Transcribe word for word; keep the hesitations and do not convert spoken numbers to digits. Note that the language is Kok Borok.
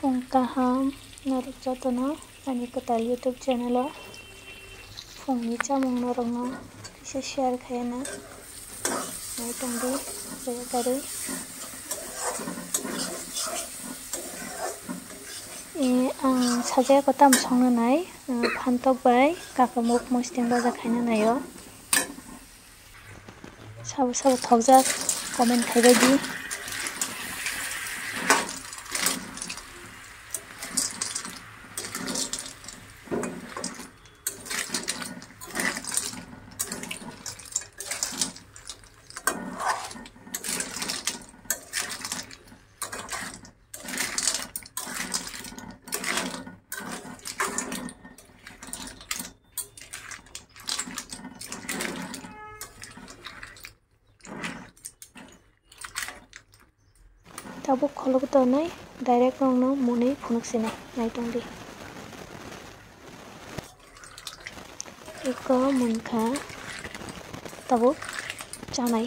Phung kaham norok jotono ani kwtal YouTube channel o phungni chamung norokno kisa share khaina nai tongdi, daya karwi. E, ang sajagwi tamo songna nai, e, phantok bai kakamuk mosting baja khaina naio. Sabo sabo thokjak comment khaibai di. Tabuk kholok tonwi direct nokno mwnwi phunuk sinai, nai tongdi. Eko munkha tabuk chanai.